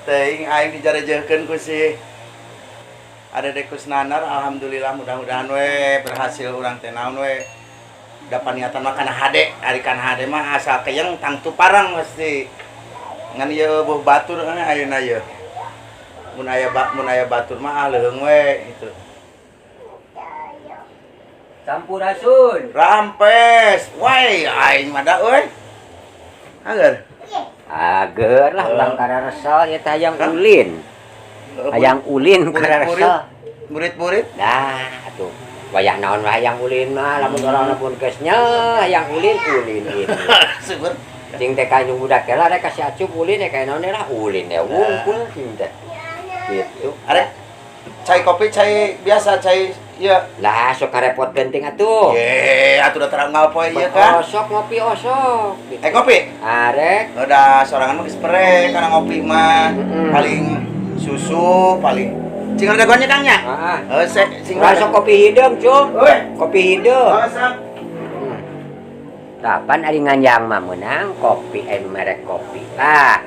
Teuing aing dijarejeuhkeun ku si Adede Kusnanar, alhamdulillah, mudah-mudahan we berhasil urang teh naon we. Da paniatan mah kana hade, ari kana hade mah asal keyeng tangtu parang pasti. Ngan ieu eueuh batur ayeuna ieu. Mun aya batur mah ah leuheung we gitu. Sampurasun. Rampes, woi aing mah da euy. Agar. Ager lah ulang kararesel ya teh hayang ulin. Hayang ulin kararesel. Murid-murid. Nah, atuh. Wayah naon wae hayang ulin mah, lamun urang pun geus nya hayang ulin ulin ulin. Syukur. Cing teh ka budak lah rek kasih acup ulin ya naon lah ulin ya wungkul cing teh. Gitu. Arek cai kopi, cai biasa, cai ieu. Lah sok karepot genting atuh. Ye, atuh da terang poe ieu kan. Osok ngopi osok. Gitu. Eh kopi. Arek. Udah sorangan mah geus pere kana ngopi mah. Paling susu paling. Cing ada dagoannya Kang nya? Heeh. Heuh, sing sok kopi hideung, Cum. Euy. Kopi hideung. Oh, sok. Kapan ari nganjang mah meunang kopi merek kopi. Lah.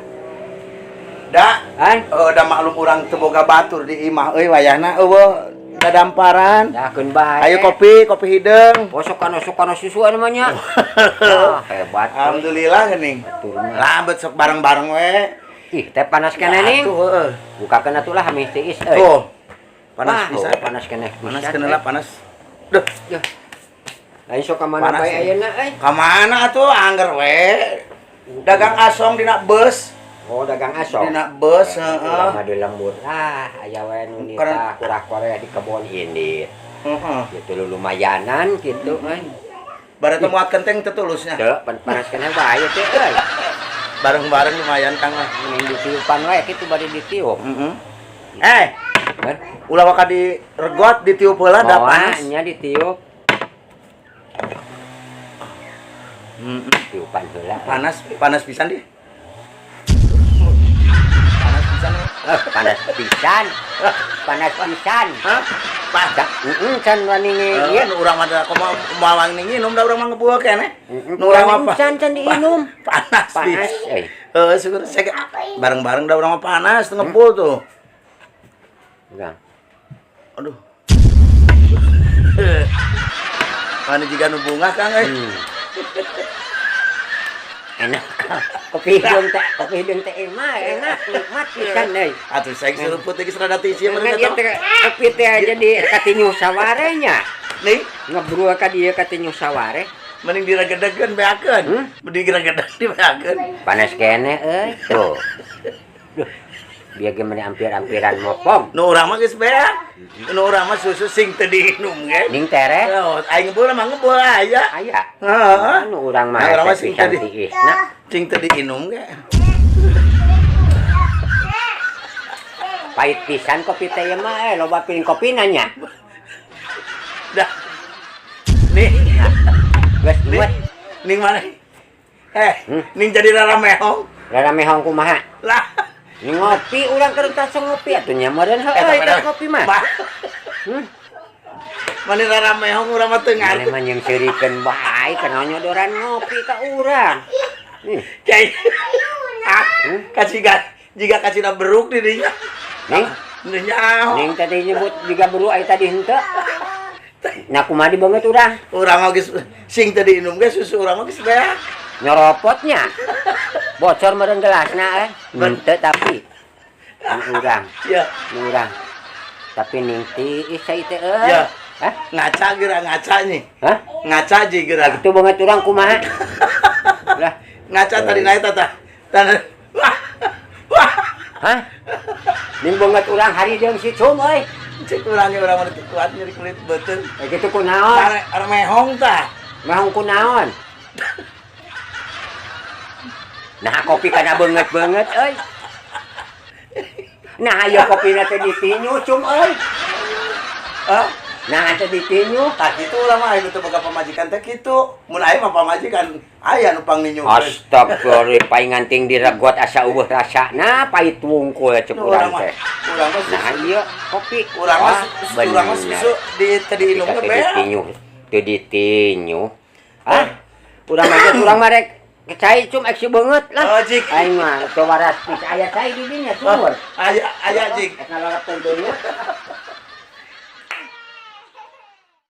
Da, kan? Da maklum urang teu boga batur di imah euy wayahna eueuh dadamparan. Dah keun bae. Ayo kopi, kopi hideung. Oh, sok kana susu anu mah nya. Wah, hebat. Alhamdulillah geuning. Lah bet sok bareng-bareng we. Ih, teh panas keneh ning. Atuh heeh. Bukakeun atuh lah ameh tiis euy. Tuh. Panas pisan. Oh, panas keneh. Panas keneh lah panas. Duh. Duh. Lain sok ka mana bae ayeuna euy? Ka mana atuh angger we. Dagang asong dina bus. Oh, dagang asong. Dina bus heeh. Urang mah di lembur lah, aya we nu nitah kurah-koreh di kebon ini. Heeh. Gitu lumayanan gitu euy. Bare teu muat kenteng teu tulusnya. Teu, panas keneh bae teh euy. Bareng-bareng lumayan Kang lah. Mending ditiupan wae kitu bari ditiup. Heeh. Eh, ulah waka diregot ditiup heula da panas. Nya ditiup. Tiupan heula. Panas, panas pisan di. Panas pisan. Panas pisan. Panas pisan. Hah? Panas. Heeh, can wani ieu nu urang mah da kumaha moal wani nginum da urang mah ngebueul keneh. Nu urang mah can can diinum. Panas. Panas euy. Heuh, syukur saya bareng-bareng da urang mah panas teu ngepul tuh. Enggak. Aduh. Mana jiga nu bungah Kang euy. Enak. Kopi hideung teh mah enak, nikmat pisan euy. Atuh saya seruput geus rada tiis ieu mah. Kopi teh jadi katinyu saware nya. Nih, ngebrul ka dieu katinyu saware. Mending diregedegeun beakeun. Mending diregedeg dibeakeun. Panas keneh euy. Tuh. Duh. Biar ge meni ampir-ampiran mopong. Nu urang mah geus beak. Nu urang mah susu sing teu diinum ge. Ning tereh. Oh, aing ngebul mah ngebul aya. Aya. Heeh. Nu urang mah urang mah sing teu tiisna. Sing teu diinum ge. Pahit pisan kopi teh mah loba piring kopina nya. Dah. Nih. Geus muat. Ning mana? Ning jadi rara mehong. Rara mehong kumaha? Lah. Ning ngopi urang keur tas ngopi atuh nya meureun heueuh teh kopi mah. Mani rara mehong urang mah teu ngarti. Mane mah jeung seurikeun bae kana nyodoran ngopi ka urang. Nih. Cai. Ah, kasih jiga kasihna beruk di dinya. Ning. Nya. Ning tadi nyebut jiga beruk ai tadi henteu. Nah kumaha di beungeut urang? Urang mah geus sing teu diinum ge susu urang mah geus beak. Nyoropotnya. Bocor meureun gelasna Henteu tapi urang. Ya, urang. Tapi ning tiis cai teh euy. Ya. Hah? Ngaca geura ngaca nih. Hah? Ngaca ji geura. Kitu beungeut urang kumaha? Lah, ngaca tadi naik tata. Tanah. Wah. Wah. Hah? Ning beungeut urang hari deung si Cum euy. Cek urang ge urang mah teu kuat nyeri kulit beuteung. Kitu kunaon? Are mehong tah. Mehong kunaon? Nah, kopi kana beungeut-beungeut euy. Nah, ayo kopina teh ditinyu Cum euy. Hah? Nah, teh ditinyu. Tah kitu urang mah aya teu boga pamajikan teh kitu. Mun aya mah pamajikan aya nu pangninyu. Astagfirullah, paingan ting diregot asa eueuh rasana pahit wungkul cek urang teh. Urang mah nah ieu kopi. Urang mah susu di teh diinum ge beak. Ditinyu. Teu ditinyu. Ah, urang mah urang mah rek Cai cum ek si beungeut lah. Oh, jik. Aing mah teu waras pis, aya cai di dinya sumur. Aya aya, jik. Ek ngalarapkeun beungeut.